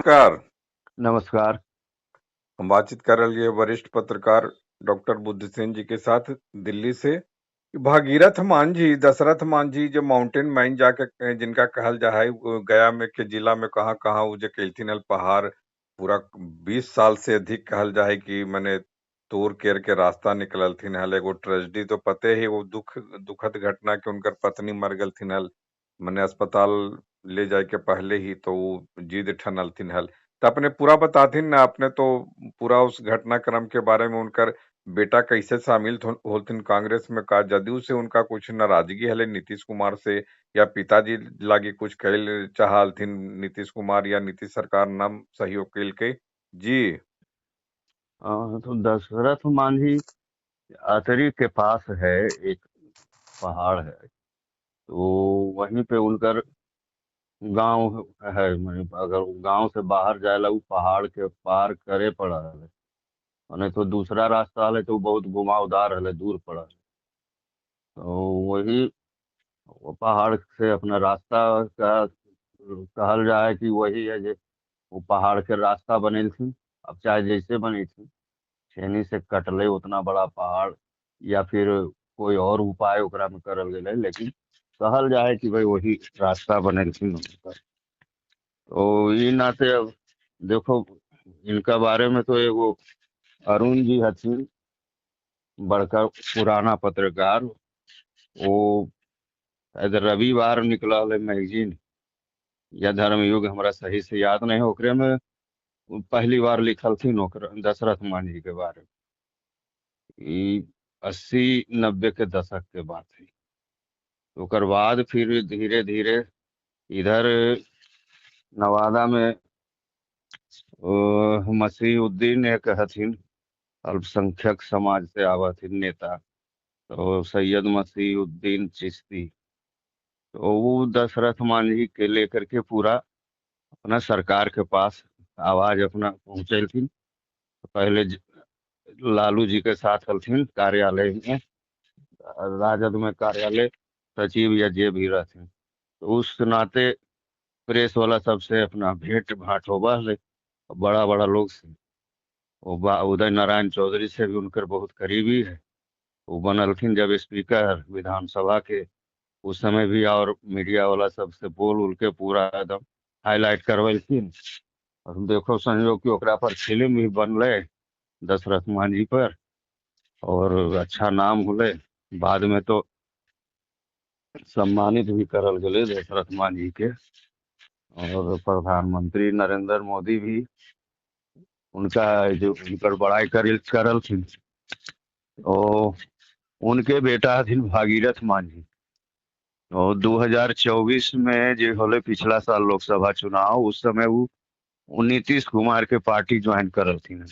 नमस्कार। नमस्कार। हम बातचीत कर रहे वरिष्ठ पत्रकार डॉक्टर बुद्धसेन जी के साथ दिल्ली से। भागीरथ मांझी, दशरथ मांझी जो माउंटेन मैन जाके जिनका कहल जा है, गया में के जिला में कहाँ कहाँ वो जो कहलथिन हल पहाड़ पूरा 20 साल से अधिक कहल जा है कि मैंने तोड़ केर के रास्ता निकललथिन हल। एगो ट्रेजेडी तो पते ही, वो दुखद घटना के उनकर पत्नी मर गलथिन हल, मैंने अस्पताल ले जाए के पहले ही, तो वो जिद ठनलथिन हल। तो अपने पूरा बताथिन ना, अपने तो पूरा उस घटनाक्रम के बारे में, उनकर बेटा कैसे शामिल होलथिन कांग्रेस में, का जदयू से उनका कुछ नाराजगी हले नीतीश कुमार से, या पिताजी लागी कुछ कहल चाहलथिन नीतीश कुमार या नीतीश सरकार नाम सहयोग कैलकै? जी। तो दशरथ मांझी अतरी के पास है एक पहाड़ है, तो वहीं पे उनकर गांव है। अगर गांव से बाहर जाएला उ पहाड़ के पार करे पड़ा है, नहीं तो दूसरा रास्ता है तो बहुत घुमावदार है, दूर पड़ा है। तो वही पहाड़ से अपना रास्ता का कहल जाए कि वही है जो वो पहाड़ के रास्ता बनेलथिन। अब चाहे जैसे बनेलथिन, छेनी से कटले उतना बड़ा पहाड़ या फिर कोई और उपाय ओकरा में करल गेलै, लेकिन कहल जाए कि भाई वही रास्ता बनेलथिन उनका। तो ये नाते अब देखो इनका बारे में तो एगो अरुण जी हथिन, बड़का पुराना पत्रकार, वो शायद रविवार निकला है मैगजीन या धर्मयुग, हमरा सही से याद नहीं, ओकरे में पहली बार लिखल थी ओकरा दशरथ मांझी के बारे में। 80-90 के दशक के बात है। ओकर बाद फिर धीरे धीरे इधर नवादा में मसीहुद्दीन एक हथिन, अल्पसंख्यक समाज से आवथिन नेता, तो सैयद मसीहुद्दीन चिश्ती, तो वो दशरथ मांझी के लेकर के पूरा अपना सरकार के पास आवाज अपना पहुँचेलथिन। पहले लालू जी के साथ हलथिन कार्यालय में, राजद में कार्यालय सचिव या जे भी रहथिन, तो उस नाते प्रेस वाला सबसे अपना भेंट भाट होबा है बड़ा बड़ा लोग से। वो उदय नारायण चौधरी से भी उनकर बहुत करीबी है। वो बनलथिन जब स्पीकर विधानसभा के, उस समय भी और मीडिया वाला सबसे बोल उल के पूरा एकदम हाईलाइट करवेलथिन। और देखो संयोग की ओकरा पर फिल्म भी बनले दशरथ मांझी पर, और अच्छा नाम होले। बाद में तो सम्मानित भी करल गेलै दशरथ मांझी के, और प्रधानमंत्री नरेंद्र मोदी भी उनका जो उनकर बड़ाई करलथिन। और उनके बेटा हथिन भागीरथ मांझी, और 2024 में जो होले पिछला साल लोकसभा चुनाव, उस समय वो नीतीश कुमार के party join करलथिन,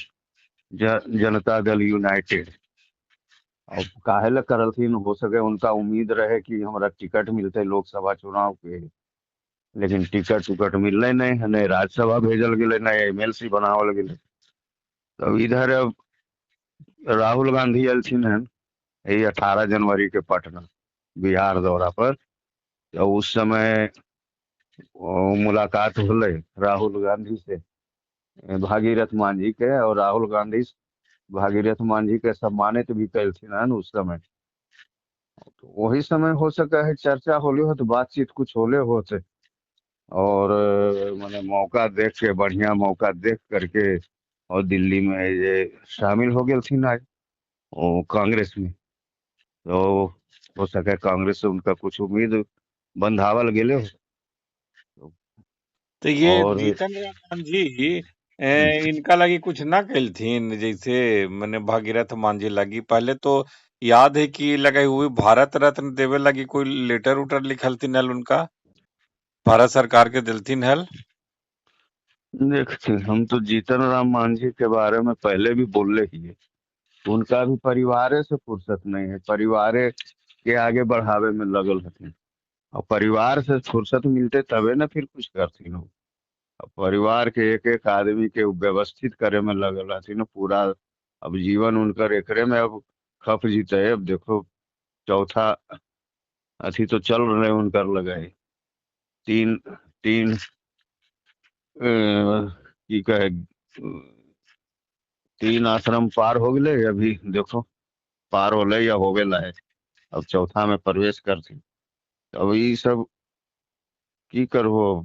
Janata Dal United. और काहे ला करलथिन, हो सके उनका उम्मीद रहे कि हमरा टिकट मिलते लोकसभा चुनाव के, लेकिन टिकट उकट मिलले नहीं, नहीं राज्यसभा भेजल गेलै, नहीं एमएलसी बनावल गेलै। तब इधर अब राहुल गांधी अलथिन हन यही 18 जनवरी के पटना बिहार दौरा पर, तो उस समय मुलाकात होले राहुल गांधी से भागीरथ मांझी के, और राहुल गांधी भागीरथ मांझी के सम्मानित भी कैलथिन हन उस समय। तो वही समय हो सका है चर्चा होले हो, तो बातचीत कुछ होले होते, और मैंने मौका देख के, बढ़िया मौका देख करके और दिल्ली में ये शामिल हो गए थी आज वो कांग्रेस में। तो हो सके कांग्रेस से उनका कुछ उम्मीद बंधावल गेले हो। तो ये और जीतन राम मांझी इनका लगी कुछ ना कहलथिन, जैसे मैंने भागीरथ मांझी लगी पहले तो याद है कि लगे हुए भारत रत्न देवे लगी कोई लेटर उटर लिखलथिन हल, उनका भारत सरकार के दिलथिन हल। देखते हम तो जीतन राम मांझी के बारे में पहले भी बोले ही है, उनका भी परिवारे से फुर्सत नहीं है, परिवारे के आगे बढ़ावे में लगल हथिन, और परिवार से फुर्सत मिलते तबे ना फिर कुछ करथिन वो। परिवार के एक एक आदमी के व्यवस्थित करे में लगल हथिन पूरा। अब जीवन उनकर एकरे में अब खप जीते। अब देखो चौथा अथी तो चल रहे उनकर लगे तीन तीन की कहे, 3 आश्रम पार हो गए, अभी देखो पार होले या हो गए है, अब चौथा में प्रवेश करती। अब ये सब की करबो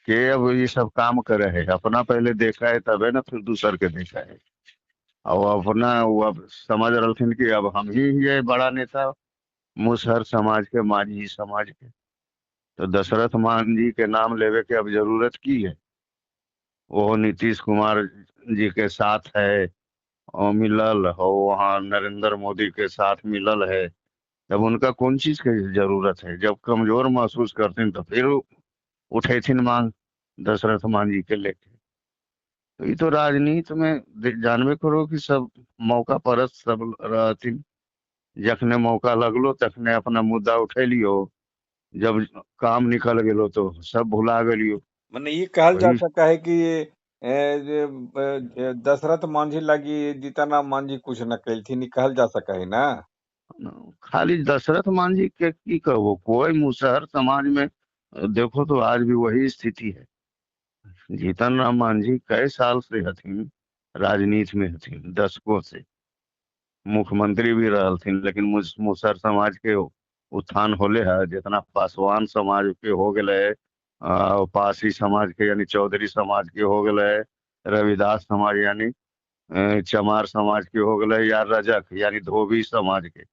के, अब ये सब काम करे है, अपना पहले देखा है तबे ना फिर दूसर के देखा है। और अपना वो अब समझ रहे कि अब हम ही ये बड़ा नेता मुसहर समाज के, मांझी समाज के, तो दशरथ मांझी के नाम लेवे के अब जरूरत की है। वो नीतीश कुमार जी के साथ है और मिलल हो, वहाँ नरेंद्र मोदी के साथ मिलल है, तब उनका कौन चीज के जरूरत है। जब कमजोर महसूस करते तो फिर उठेथिन मांग दशरथ मांझी के लेके। तो ये तो राजनीति में जानबे करो कि सब मौका परस्त सब रहथिन, जखने मौका लगलो तखने अपना मुद्दा उठेलियो, जब काम निकल गेलो तो सब भुला गेलियो। माने ये कहल जा सका है कि दशरथ मांझी लगी जीतन राम मांझी कुछ न कैलथिन, कहल जा सका है ना। खाली दशरथ मांझी के की कहो, कोई मुसहर समाज में देखो तो आज भी वही स्थिति है। जीतन राम मांझी कई साल से हथिन राजनीति में, हथिन दशकों से, मुख्यमंत्री भी रहलथिन, लेकिन मुसहर समाज के उत्थान होले है जितना पासवान समाज के हो गए, पासी समाज के यानी चौधरी समाज के हो गए, रविदास समाज यानी चमार समाज के हो गए, या रजक यानी धोबी समाज के,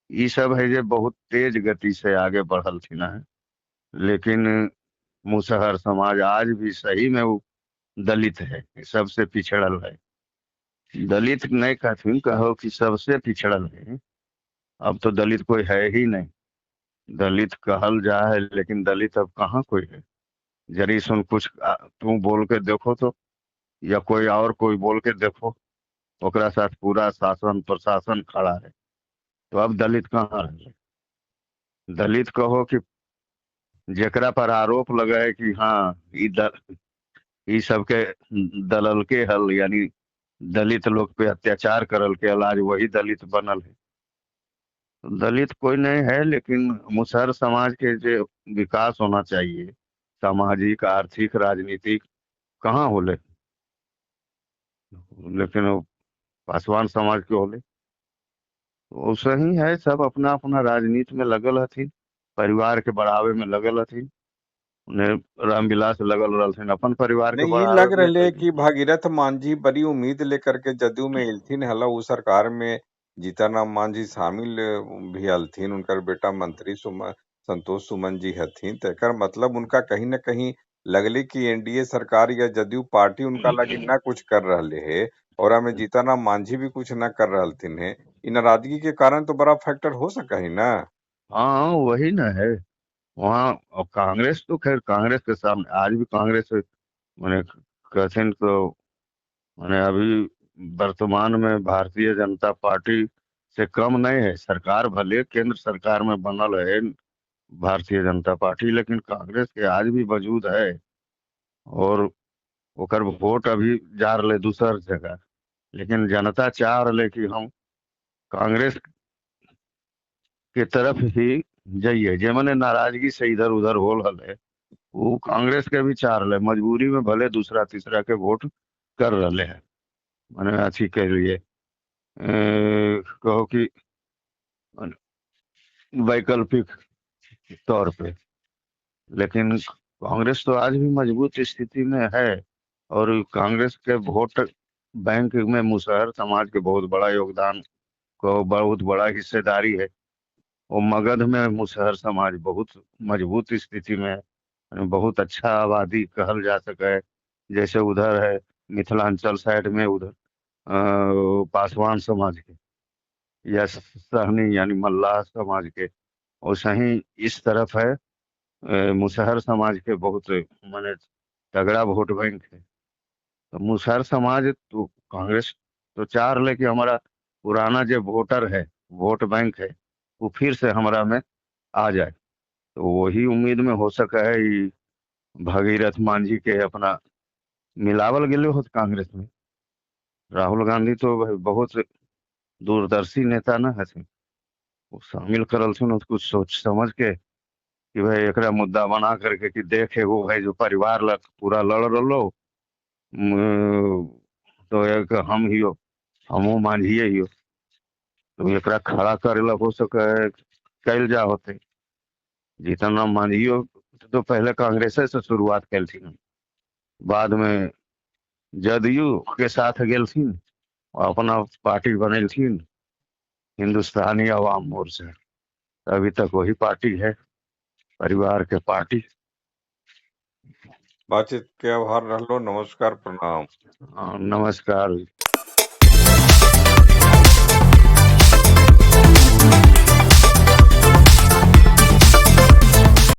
ये सब है जो बहुत तेज गति से आगे बढ़ल थी ना। लेकिन मुसहर समाज आज भी सही में वो दलित है, सबसे पिछड़ल है। दलित नहीं कहथिन, कहो कि सबसे पिछड़ल है। अब तो दलित कोई है ही नहीं, दलित कहल जा है लेकिन दलित अब कहाँ कोई है। जरी सुन कुछ तू बोल के देखो तो, या कोई और कोई बोल के देखो, ओकरा साथ पूरा शासन प्रशासन खड़ा है, तो अब दलित कहाँ रहे। दलित कहो कि जेकरा पर आरोप लगा है कि हाँ ई सबके दलल के हल यानी दलित लोग पे अत्याचार करल के हल, आज वही दलित बनल है। दलित कोई नहीं है, लेकिन मुसहर समाज के जो विकास होना चाहिए सामाजिक आर्थिक राजनीतिक कहाँ होले, लेकिन वो पासवान समाज के होले। वो सही है, सब अपना अपना राजनीति में लगल हथिन, परिवार के बढ़ावे में लगल हथिन। उन्हें रामविलास लगल रहलथिन अपन परिवार के नहीं, ये बढ़ावे लग में। रहे कि भागीरथ मांझी बड़ी उम्मीद लेकर के जदयू में एलथिन हला, वो सरकार में जीतन राम मांझी शामिल भी हलथिन, उनकर बेटा मंत्री संतोष सुमन जी हथिन, तो एकर मतलब उनका कहीं न कहीं लगले कि एनडीए सरकार या जदयू पार्टी उनका लगी ना कुछ कर रहे है, और हमें जीतन राम मांझी भी कुछ ना कर रहलथिन है। इ नाराजगी के कारण तो बड़ा फैक्टर हो सका है ना। हाँ वही ना है वहाँ। और कांग्रेस तो खैर कांग्रेस के सामने आज भी कांग्रेस मैंने कहते तो मैंने अभी वर्तमान में भारतीय जनता पार्टी से कम नहीं है। सरकार भले केंद्र सरकार में बनल है भारतीय जनता पार्टी, लेकिन कांग्रेस के आज भी वजूद है और ओकर वोट अभी जा रहे दूसर जगह, लेकिन जनता चाह रहे कि हम कांग्रेस के तरफ ही जाइए। जे मने नाराजगी से इधर उधर हो रहा है वो कांग्रेस के भी चाह रहे, मजबूरी में भले दूसरा तीसरा के वोट कर रहे हैं। मैंने अथी के लिए कहो कि वैकल्पिक तौर पे, लेकिन कांग्रेस तो आज भी मजबूत स्थिति में है और कांग्रेस के वोट बैंक में मुसहर समाज के बहुत बड़ा योगदान को बहुत बड़ा हिस्सेदारी है। और मगध में मुसहर समाज बहुत मजबूत स्थिति में है, बहुत अच्छा आबादी कहल जा सके है। जैसे उधर है मिथिलांचल साइड में, उधर पासवान समाज के या सहनी यानी मल्लाह समाज के, और सही इस तरफ है मुसहर समाज के बहुत माने तगड़ा वोट बैंक है। तो मुसहर समाज तो कांग्रेस तो चाह रहे कि हमारा पुराना जो वोटर है वोट बैंक है वो फिर से हमारा में आ जाए, तो वही उम्मीद में हो सका है भगीरथ मांझी के अपना मिलावल गेले हो कांग्रेस में। राहुल गांधी तो बहुत दूरदर्शी नेता न हथिन, वो शामिल करल थुन कुछ सोच समझ के कि भाई एकरा मुद्दा बना करके कि देखे वो भाई जो परिवार लग पूरा लड़ रहो म, तो एक हम हियो, हमहू मांझिए हियो, तो एकरा खड़ा करे ला हो सके कैल जा होते। जितना मांझियो तो पहले कांग्रेस से शुरुआत कैलथिन, बाद में जदयू के साथ गेलथिन, अपना पार्टी बनेलथिन हिंदुस्तानी अवाम मोर्चा। अभी तक वही पार्टी है, परिवार के पार्टी। बातचीत के आभार रहलो। नमस्कार, प्रणाम। नमस्कार।